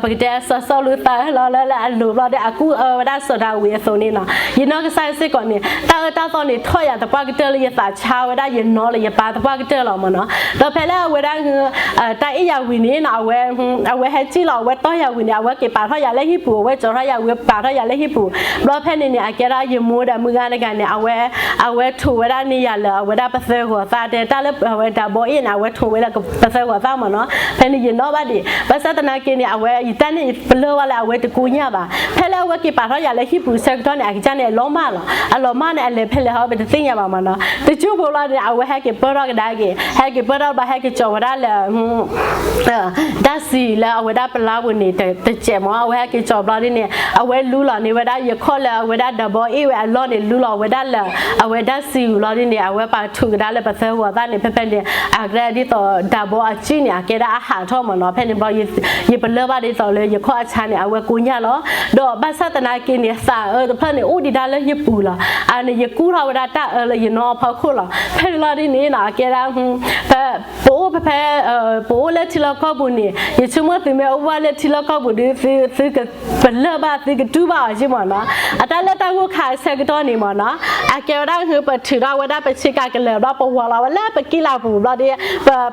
ပကတဲစီၤစီလူးသးဟဲလီၤလၢလၢအလိၤဘျီဒီး အကူၣ်အၢဝဲဒၣ်စီၤဒၤဝံးအသိးန့ၣ်နီၤ ယနီၢ်ကစၢ်စ့ၢ်ကီးန့ၣ် တၢ်အၢတၢ်သီန့ၣ် ထီၣ်ယၤသပှၢ်ကတၢၢ်လၢယသးဆါဝဲဒၣ်ယနီၢ်လၢယပၢ်သပှၢ်ကတၢၢ်လီၤမ့ၢ်နီၤ ဒီးဖဲလၢအဝဲဒၣ် တၢ်အ့ၣ်ယၤဝံၤန့ၣ်နီၤ အဝဲ အဝဲဟဲစံၣ်လီၤ အဝဲတီၢ်ယၤဝံၤန့ၣ် အဝဲက့ၤပာ်ထီၣ်ယၤလၢဟံၣ်ပူၤ အဝဲကၠီၤထီၣ်ယၤဝံၤပာ်ထီၣ်ယၤလၢဟံၣ်ပူၤ ဘျီဖဲန့ၣ်န့ၣ် အကဲဒၣ်ယမိၢ်ဒီးမုၢ်ဂၤတဂၤန့ၣ် အဝဲ အဝဲထိးဝဲဒၣ်န့ၢ်ယၤလၢအဝဲဒၣ်ပသၢဂီၤသၣ်တဲ တၢ်လၢအဝဲဓာတ်ပေါက်အ့ၣ်န့ၣ် အဝဲထိးဝဲလၢပသၢဂီၤသၣ်မ့ၢ်နီၤ ဖဲန့ၣ်ယနီၢ်ဘၣ်ဒံး ဘၣ်ဆၣ်သနာ်က့န့ၣ် အဝဲယတၢ်န့ၣ်ပလၢၢ်ဘၣ်လၢအဝဲတကိညၢ်ဘၣ် ဖဲလၢအဝဲက့ၤပာ်ထီၣ်ယၤလၢဟံၣ်ပူၤဆၢကတီၢ်န့ၣ် အကစၢ်န့ၣ်အလီၤမၢ်လီၤ အလီၤမၢ်န့ၣ် အလဲၤဖဲလဲၣ်ဟီပတသ့ၣ်ညါဘၣ်မ့ၢ်နီၤ တကၠူၢ်ဖိလီၤန့ၣ် အဝဲဟဲက့ၤပၢၢ်ထီၣ်ကဒါက့ၤ ဟဲက့ၤပၢၢ်ထီၣ်ဘျီ ဟဲက့ၤကၠီၤဝဲဒၣ်လၢ တၢ်စံာ်လၢအဝဲဒၣ်ပလါပူၤန့ၣ် တစဲးမ့ၢ် အဝဲဟဲက့ၤကၠီၤဘျီဒ်န့ၣ် အဝဲလူလီၤန့ၢ်ဝဲဒၣ်ယခီၣ်လၢအဝဲဒၣ်ဓာတ်ပေါက်အ့ၣ်ဝဲအလီၢ်န့ၣ် လူလီၤဝဲဒၣ်လၢ အဝဲတၢ်စံာ်ဝံၤဘျီဒ်န့ၣ် အဝဲပာ်ထုးကဒါလၢပသၢဂီၤသၣ်န့ၣ် ဖဲဖဲန့ၣ် အကဲဒ်သိးဓာတ်ပေါက်အကံၣ်န့ၣ် အကဲဒၣ်အဟးထီၣ်မ့ၢ်နီၤ ဖဲန့ၣ်ဘျီ ယပလၢၢ်ဘၣ်ဒ်သိးလၢယခီၣ်အဆါန့ၣ် အဝဲကိညၢ်လီၤ ဒီးဘၣ်ဆၣ်သနာ်က့န့ၣ် သးအၢတဖျၢၣ်န့ၣ် အိၣ်ဒံးဒၣ်လၢယပူၤလီၤ အန့ၣ်ယကူၣ်ထီၣ်ဝဲဒၣ်တၢ်အၢလၢယနီၢ်အဖီခိၣ်လီၤ ဖဲန့ၣ်လီၤဒ်န့ၣ်နီၤ အကဲဒၣ် ပအိၣ်ဖဲဖဲ ပအိၣ်လၢထံလီၢ်ကီၢ်ပူၤန့ၣ် ယဆိကမိၣ်သုမ့ၢ်အိၣ်ဘၣ်လၢထံလီၢ်ကီၢ်ပူၤဒီး သုကပလၢၢ်ဘၣ် သုကတူၢ်ဘၣ်အီၤက့မ့ၢ်နီၤ အတၢ်လၢတၢ်ဂိၢ်ခါအဆၢကတီၢ်န့ၣ်မ့ၢ်နီၤ အကဲဝဲဒၣ်ဟု ပထုးထီၣ်ဝဲဒၣ်ပဆ့ကၤကလၢၤဘျီ ပဝီၤလီၤဝဲလၢပကံၣ်လၤပူၤဘျီဒီး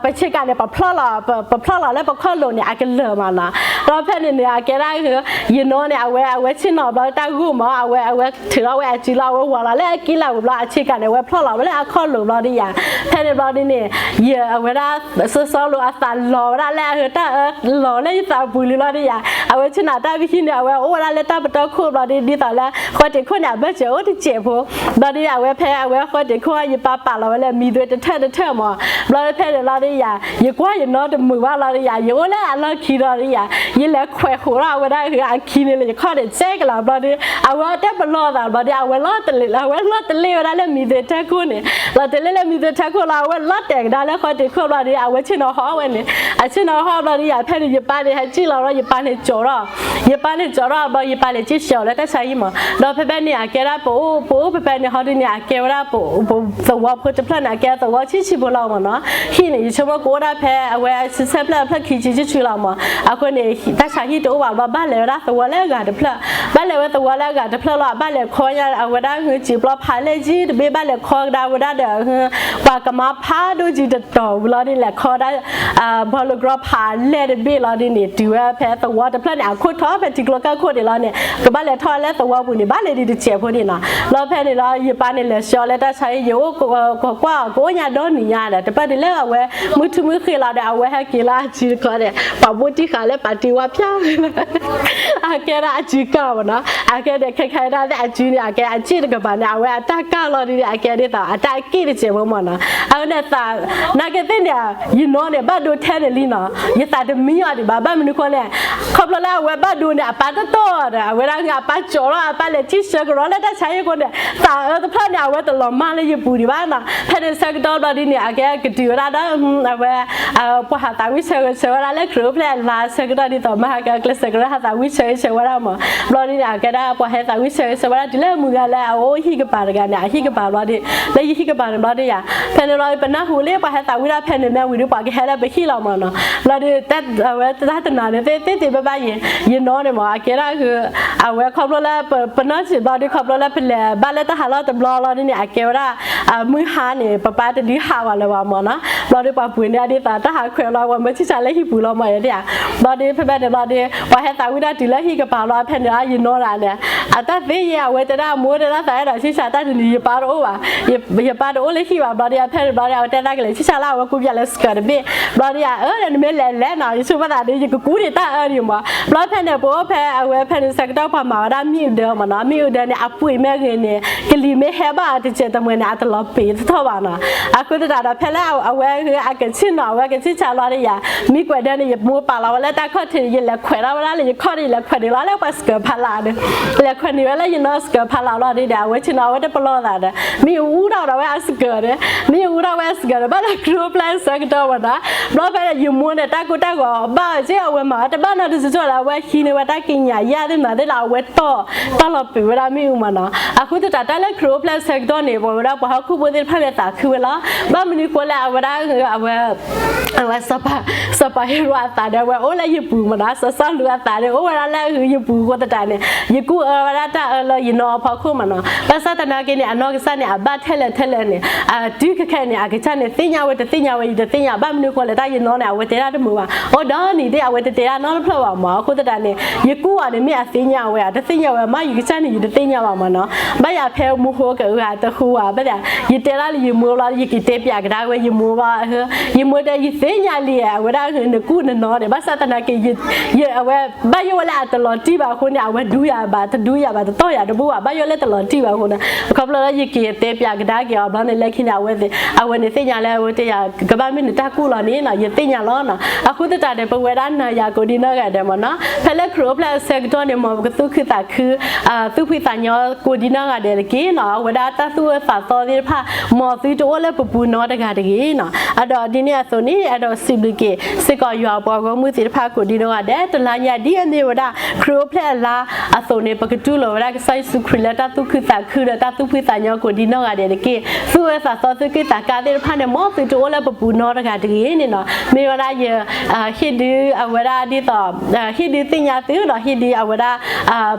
ပဆ့ကၤန့ၣ် ပဖျီၣ်လီၤ ပဖျီၣ်လီၤလၢပခီၣ်လိၤန့ၣ် အကလၢၤမ့ၢ်နီၤ ဒီးဖဲန့ၣ်န့ၣ် အကဲဒၣ်ဟု ယနီၢ်န့ၣ် အဝဲ အဝဲဆ့ၣ်နီၤဘျီတၢ်ဂိၢ်မ့ၢ် အဝဲ အဝဲထုးထီၣ်ဝဲအစုလီၤ အဝဲဝီၤလီၤလၢအကံၣ်လၤပူၤဘျီ အဆ့ကၤန့ၣ် အဝဲဖျီၣ်လီၤဝဲလၢအခီၣ်လိၤဘျီဒီးယၤ ဖဲန့ၣ်ဘျီဒ်န့ၣ် ယ အဝဲဒၣ် စီၤစီလူးအသးလီၤဝဲဒၣ်လၢအဟၢတၢ်အၢ လီၤလၢယသးပူၤလံလီၤဒီးယၤ အဝဲဆ့ၣ်နီၤတၢ်ဘံၣ်ဟံၣ်န့ၣ် အဝဲအိၣ်ဝဲဒၣ်လၢတၢ်ပတီၢ်ခိၣ်ဘျီဒီး ဒ်သိးလၢ ဃီတံာ်ခိၣ်န့ၣ် အဘၢၣ်စၢၤအိၣ်တစဲးဖိ ဘျီဒီးအဝဲဖဲအဝဲဃီတံာ်ခိၣ် ယပၢ်ပာ်လီၤဝဲလၢမံၤသွဲတထၢၣ်တထၢၣ်မ့ၢ် ဘျီဖဲန့ၣ်လီၤဒီးယၤ ယကွၢ်ယနီၢ်တမုာ်ဘၣ်လီၤဒီးယၤ ယအိၣ်လၢအလီၢ်ခံလီၤဒီးယၤ ယလဲၤခွဲးဃိးထီၣ်အဝဲဒၣ်အခံန့ၣ်လၢယခီၣ်န့ၣ် စဲကလၤဘျီဒီး အဝဲတပလီၢ်သးဘျီဒီး အဝဲလီၤတလ့ၣ် အဝဲလီၤတလ့ၣ်ဝဲဒၣ်လၢမံၤသွဲထၢၣ်ခိၣ်န့ၣ် လီၤတလ့ၣ်လၢမံၤသွဲထၢၣ်ခိၣ်လီၤ အဝဲလီၤတဲာ်ကဒါလၢဃီတံာ်ခိၣ်ဘျီဒီး အဝဲဆ့ၣ်နီၤဟီၣ်ဝဲန့ၣ် အဆ့ၣ်နီၤဟီၣ်ဘျီဒီးယၤ ဖဲန့ၣ် ယပၢ်န့ၣ် ဟဲစံၣ်လီၤဒီး ယပၢ်န့ၣ်ကၠီၤထီၣ် ယပၢ်န့ၣ်ကၠီၤထီၣ်ဘျီ ယပၢ်လဲၤစံၣ်ဆှၢအီၤလၢတၢ်ဆါဟံၣ်မ့ၢ် ဒီးဖဲဖဲန့ၣ် အကဲဒၣ်ပအိၣ် ပအိၣ်ဖဲဖဲန့ၣ် ဟီဒ်န့ၣ် အကဲဝဲဒၣ်ပ ပသဝီဖိတဖျၢၣ်န့ၣ် အကဲသဝီဆံးဆံးဖိလီၤမ့ၢ်နီၤ ဟံၣ်န့ၣ် ယဆိကမိၣ်ကအိၣ်ဒၣ်ဖဲအဝဲဆံဆဲဖျၢၣ်အဖျၢၣ်ခံဆံဆံဆံလီၤမ့ၢ် အဃိန့ၣ် တၢ်ဆါဟံၣ်တအိၣ်ဘၣ်ဘျီ ဘၣ်လဲၤဝဲဒၣ်သဝီလၢအဂၤတဖျၢၣ် ဘၣ်လဲၤဝဲသဝီလၢအဂၤတဖျၢၣ်လီၤ အဘၣ်လဲၤခီညါအဝဲဒၣ်ဟု စံာ်ပျီဖးလဲၢ်ကံ တဘ့ၣ်ဘၣ်လဲၤခီကဒါဝဲဒၣ်ဒီး ပှၤကမါဖးဒိၣ်ကံတတီၤဝံၤလီၤဒ် လဲၤခီဒၣ် ဘီလိၤကြီဖးလဲၢ်တဘ့ၣ်လီၤဒ်န့ၣ် တုၤဝဲဖဲသဝီတဖျၢၣ်န့ၣ် အခိၣ်ထီၣ်ဖဲထံကျိကၢၢ်ခိၣ်န့ၣ်လီၤန့ၣ် ကဘၣ်လဲၤထီၣ်လၢသဝီပူၤန့ၣ် ဘၣ်လဲၤဒံးတစဲးဖိန့ၣ်နီၤ. လီၤဖဲန့ၣ်လီၤ ယပၢ်န့ၣ်လဲၤဆှၢလၢတၢ်ဆါဟံၣ် ယအိၣ်ကကွၢ်အီၤ ကအိၣ်ညါဒီနံၤညါဒီး တပၢၢ်ဒ်လၢအဝဲ မုၢ်ထူမုၢ်ဃ့လီၤဒီး အဝဲဟဲက့ၤလၢအစုတခီဒီး ပှၤဘိၣ်တံၢ်ဃာ်လၢပာ်တံၢ်ဝါဖၠၣ် အကဲဒၣ်အစုကၢ်မ့ၢ်နီၤ. အကဲဒ်ခဲခါဒၣ်သ့ၣ်အစုန့ၣ် အကဲအစ့ၣ်တကပၤန့ၣ် အဝဲအတၢ်ကၢ်လီၤဒ်န့ၣ် အကဲဒ်သိး အတၢ်အက့ၣ်တစဲးဖိမ့ၢ်နီၤ. အဝဲန့ၣ်သး နာ်က့သ့ၣ်န့ၣ် ယနီၢ်န့ၣ် ဘၣ်ဒိထဲန့ၣ်လံနီၤ ယသးတမံအီၤဒံးဘၣ်. ဘၣ်မနုၤဃိန့ၣ် ခီဖျိလၢအဝဲဘၣ်ဒိန့ၣ် အပၢ်တတီၢ်ဒီး အဝဲဒၣ်အပၢ်ကၠီၤလီၤ အပၢ်လဲၤထံၣ်ဆၢကရီလၢတၢ်ဆါဟံၣ်အဃိန့ၣ် သးအၢတဖျၢၣ်န့ၣ် အဝဲတလီၤမၢ်လၢယပူၤဒံးဘၣ်နီၤ. ဖဲန့ၣ်ဆၢကတီၢ်ဘျီဒ်န့ၣ် အကဲကတုၤဝဲဒၣ်ဒီး အဝဲ ပှၤဟးသးဝံၣ်ဆၢဂ့ၤဆၢဝဲဒၣ်လၢခရံာ်အိၣ်ဖျဲၣ်အလါဆၢကတီၢ်ဒ်သိး မဟါကကျဲးစၢးကရၢဟးသးဝံၣ်ဆၢဂ့ၤဆၢဝဲဒၣ်မ့ၢ် ဘျီဒ်န့ၣ် အကဲဒၣ်ပှၤဟဲသးဝံၣ်ဆၢဂ့ၤဆၢဝဲဒၣ်တုၤလၢမုၢ်ဂၤလၢအအိၣ်ဟံၣ်ကပၤတဂၤန့ၣ် အဟံၣ်ကပၤဘျီဒ် လၢယဟံၣ်ကပၤန့ၣ်ဘျီဒ်ယၤ ဖဲန့ၣ်ဘျီ ပနၢ်ဟူလံပှၤဟဲသးဝံၣ်ဒၣ်ဖဲန့ၣ် မ့ၢ်ဝံၤဒီးပှၤကဟဲလၢပဟံၣ်လီၤမ့ၢ်နီၤ. ဘျီဒ် အဝဲတၢ်တနၤန့ၣ်သ့ၣ်သ့ၣ်ဘၣ်ဘၣ်ယံၤ ယနီၢ်န့ၣ်မ့ၢ် အကဲဒၣ် အဝဲခီဖျိလၢ ပနီၢ်ဆံးဘျီဒ် ခီဖျိလၢပလဲၤဘၣ်လၢတၢ်ဟးလီၢ်တဘျီလီၤဒ်န့ၣ် အကဲဝဲဒၣ် မုၢ်ဟါန့ၣ် ပပၢ်တဒုးဟးဝဲလၢၤဘၣ်မ့ၢ်နီၤ. ဘျီဒ်ပှၤပှ့ၤန့ၢ်ဒ်သိးတၢ်ဟးခွဲးလီၤ ပှၤမၢဆံၣ်ဆါလၢဟံၣ်ပူၤလီၤမ့ၢ်ယဲဒ်ဧါ. ဘျီဒ်ဖဲဖဲန့ၣ်ဘျီဒ် ပှၤဟဲသးဝံၣ်ဒၣ်တုၤလၢဟံၣ်ကပၤလီၤ ဖဲန့ၣ်ယနီၢ်ဒၣ်န့ၣ် အတၢ်သ့ယဲ အဝဲတဲဒၣ်အမိၢ်တဲဒၣ်သးအဲၣ်ဒိးဆံၣ်ဆါတၢ်တနံၤ ယပၢ်တအိၣ်ဘၣ် ယပၢ်တအိၣ်လၢဟံၣ်ဘၣ် ဘျီဒ်ဖဲန့ၣ်ဘျီဒ် အဝဲတဲသးကလဲၤဆံၣ်ဆါလၢအဝဲကူပၠးလၢစကၢးတဘ့ၣ် ဘျီဒ်ယၤအၢ နမ့ၢ်လဲၤလဲၤနီၤ ယဆိကမိၣ်သးဒ် ယကကူဒံးတၢ်အၢဒံးမ့ၢ် ဘျီဖဲန့ၣ် ပအိၣ်ဖဲအဝဲဖဲန့ၣ်ဆၢကတီၢ်ပှၤမၤဝဲဒၣ်မ့ၣ်အူဒၢမ့ၢ်နီၤ မ့ၣ်အူဒၢန့ၣ် အပှ့ၤမ့ၢ်ဂ့ၤန့ၣ် ကလံၤမ့ၢ်ဟဲဘၣ်တစဲးတမှဲၤန့ၣ် အတလီၤပံာ်တထီၣ်ဘၣ်နီၤ. အဃိသတးဒီး ဖဲလၢအဝဲအကဆ့ၣ်နီၤ အဝဲကဆံၣ်ဆါလီၤဒ်ယၤ မ့ၢ်ကွဲးဒၢန့ၣ် ယမိၢ်ပာ်လီၤဝဲလၢတၢ်ခီၣ်ထံးန့ၣ် ယလဲၤခွဲးထီၣ်ဝဲဒၣ်လၢ ယခီၣ်န့ၣ် ယလဲၤခွဲးန့ၣ်လီၤလၢပှၤစကၢးဖးလၢ်ဒီး လဲၤခွဲးန့ၢ်ဝဲလၢယနီၢ်စကၢးဖးလၢ်လီၤဒ်ဒီး အဝဲဆ့ၣ်နီၤ အဝဲတပလီၢ်သးဒီး မ့ၣ်အူထီၣ်ဒီးဝဲအစကၢးဒီး မ့ၣ်အူထီၣ်ဝဲအစကၢးဒီး ဘၣ်လၢခရံာ်အိၣ်ဖျဲၣ်ဆၢကတီၢ်မ့ၢ်နီၤ. ဘျီဖဲန့ၣ် ယမိၢ်န့ၣ် တၢ်ကိၢ်တၢ်ဂီၤဘၣ်အီၤက့ အဝဲမၤဝဲတဘၣ်နီတစုကီလၢ အဝဲဟံးန့ၢ်ဝဲတၢ်ကံးညာ်ယၣ်သ့ၣ်မၤသ့ၣ်လၢ အဝဲတီၢ် တၢ်လီၤပံာ်ဝဲဒၣ်မ့ၣ်အူမ့ၢ်နီၤ. အဃိသတး တၢ်လၢခရံာ်အိၣ်ဖျဲၣ်ဆၢကတီၢ်န့ၣ် ပဝဲဒၣ်ပှၤဟီၣ်ခိၣ်ဖိသ့ၣ်တဖၣ်န့ၣ် သးခုဝဲလီၤ. ဘၣ်မနုၤဃိလၢအဝဲဒၣ် အဝဲ အဝဲစီၤပၤ စီၤပၤဟ့ရိးအသးဒီး အဝဲအိၣ်လၢယပူၤမ့ၢ်နီၤ. စီၤစီလူးအသးဒီး အိၣ်ဝဲဒၣ်လၢယပူၤအဃိသတးန့ၣ် ယကူအၢဝဲဒၣ်တၢ်အၢလၢယနီၢ်အဖီခိၣ်မ့ၢ်နီၤ. ဘၣ်ဆၣ်သနာ်က့န့ၣ် အနီၢ်ကစၢ်န့ၣ် အဘၣ်ထဲလဲၣ်ထဲလဲၣ်န့ၣ် တုၤခဲခဲအံၤန့ၣ် အကစၢ်န့ၣ် သ့ၣ်ညါဝဲတသ့ၣ်ညါဝဲ ယတသ့ၣ်ညါ ဘၣ်မနုၤဃိလဲၣ် တၢ်ယနီၢ်န့ၣ် အဝဲတဲဒၣ်တမုာ်ဘၣ်. အိၣ်ဒီးနံၤသ့ၣ် အဝဲတတဲဒၣ်နီတဖျၢၣ်ဘၣ်မ့ၢ်. အဃိသတးန့ၣ် ယကူအီၤန့ၣ် မ့ၢ်အသ့ၣ်ညါဝဲဧါ တသ့ၣ်ညါဝဲ မ့ၢ်ယကစၢ်န့ၣ် ယတသ့ၣ်ညါဘၣ်မ့ၢ်နီၤ. ဘၣ်ယၤဖဲမိၢ်ဟိကဂၤတဃိဧါ ဘၣ်သ့ၣ် ယတဲဒၣ်လၢယမိၢ်ဘျီ ယက့ၤတဲပၠးကဒါဝဲယမိၢ်ဘျီ ယမိၢ်တဲ ယသ့ၣ်ညါလံ အဝဲဒၣ်နကူနနီၢ်န့ၣ် ဘၣ်ဆၣ်သနာ်က့ အဝဲ ဘၣ်ယိၣ်ဝဲလၢအတလီၤတံၢ်ဘၣ်အဃိန့ၣ် အဝဲဒူယၤဘၣ် တဒူယၤဘၣ် တတီၢ်ယၤတဘူၣ်ဘၣ် ဘၣ်ယိၣ်လၢတလီၤတံၢ်ဘၣ်အဃိန့ၣ် ခီဖျိလၢယက့ၤတဲပၠးကဒါက့ၤအီၤဘျီန့ၣ် လၢခံန့ၣ် အဝဲ အဝဲန့ၣ်သ့ၣ်ညါလၢအဝဲတဲယၤ ကဘၣ်မ့ၢ်နတၢ်ကူၣ်လီၤန့ၣ်နီၤ ယသ့ၣ်ညါလီၤနီၤ. အဃိသတးန့ၣ် ပဝဲဒၣ်နၤယၤကိးဒံနီၢ်ဂၤဒဲးမ့ၢ်နီၤ ဖဲလၢခရံာ်အိၣ်ဖျဲၣ်အဆၢကတီၢ်န့ၣ် မ်ပကသူၣ်ခုသးခု သူၣ်ဖှံသးညီကိးဒံနီၢ်ဂၤဒဲးတက့ၢ်နီၤ. အဝဲဒၣ်တၢ်သူၣ်အၢသးသီသ့ၣ်တဖၣ် မ်သုတအိၣ်လၢပပူၤနီတဂၤတဂ့ၤနီၤ. အဒီးဒ်န့ၣ်အသိးန့ၣ် အဲၣ်ဒိးစံးဘျုးက့ၤစ့ၢ်ကီးယွၤပှၤဂီၢ်မုၢ်သ့ၣ်တဖၣ်ကိးဒံနီၢ်ဂၤဒဲး တလါညါဒ်အမ့ၢ်ဝဲဒၣ် ခရံာ်အိၣ်ဖျဲၣ်အလါအသိးန့ၣ် ပကတူၢ်လိာ်ဝဲဒၣ်ကစၢ်ယ့ၣ်ၡူးခရံာ်လၢတၢ်သူၣ်ခုသးခုဒီးတၢ်သူၣ်ဖှံသးညီကိးဒံနီၢ်ဂၤဒဲးတက့ၢ်. သူၣ်အၢသးသီသူၣ်က့ၣ်သးကါသ့ၣ်တဖၣ်န့ၣ် မ်သုတအိၣ်လၢပပူၤနီတဂၤတဂ့ၤန့ၣ်နီၤ. မ့ၢ်ဝဲဒၣ်ယ ဟ့ၣ်ဒုးအဝဲဒၣ်ဒ်သိး ဟ့ၣ်ဒုးသ့ၣ်ညါသုဒီးဟ့ၣ်ဒုးအဝဲဒၣ်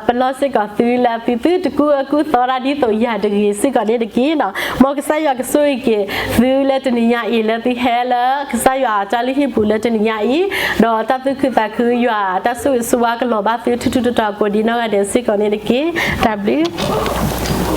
ပလီၢ်စ့ၢ်ကီးသုလၢသုသုတကူအၢကူသီတၢ်ဒ်သိးယၤတဂ့ၤစ့ၢ်ကီးန့ၣ်တက့ၢ်နီၤ. မ်ကစၢ်ယွၤကဆိၣ်ဂ့ၤက့ၤသုလၢတနံၤညါအံၤ လၢသုဟဲလၢကစၢ်ယွၤအတၢ်လုၢ်ဟံၣ်ပူၤလၢတနံၤညါအံၤ ဒီးတၢ်သူၣ်ခုသးခုယွၤတၢ်ဆိၣ်ဂ့ၤဆိၣ်ဝါကလီၤဘၣ်သုထူးထူးတီၤတီၤကိးဒံနီၢ်ဂၤဒဲးစ့ၢ်ကီးန့ၣ်တက့ၢ်. တၢ်ဘျုး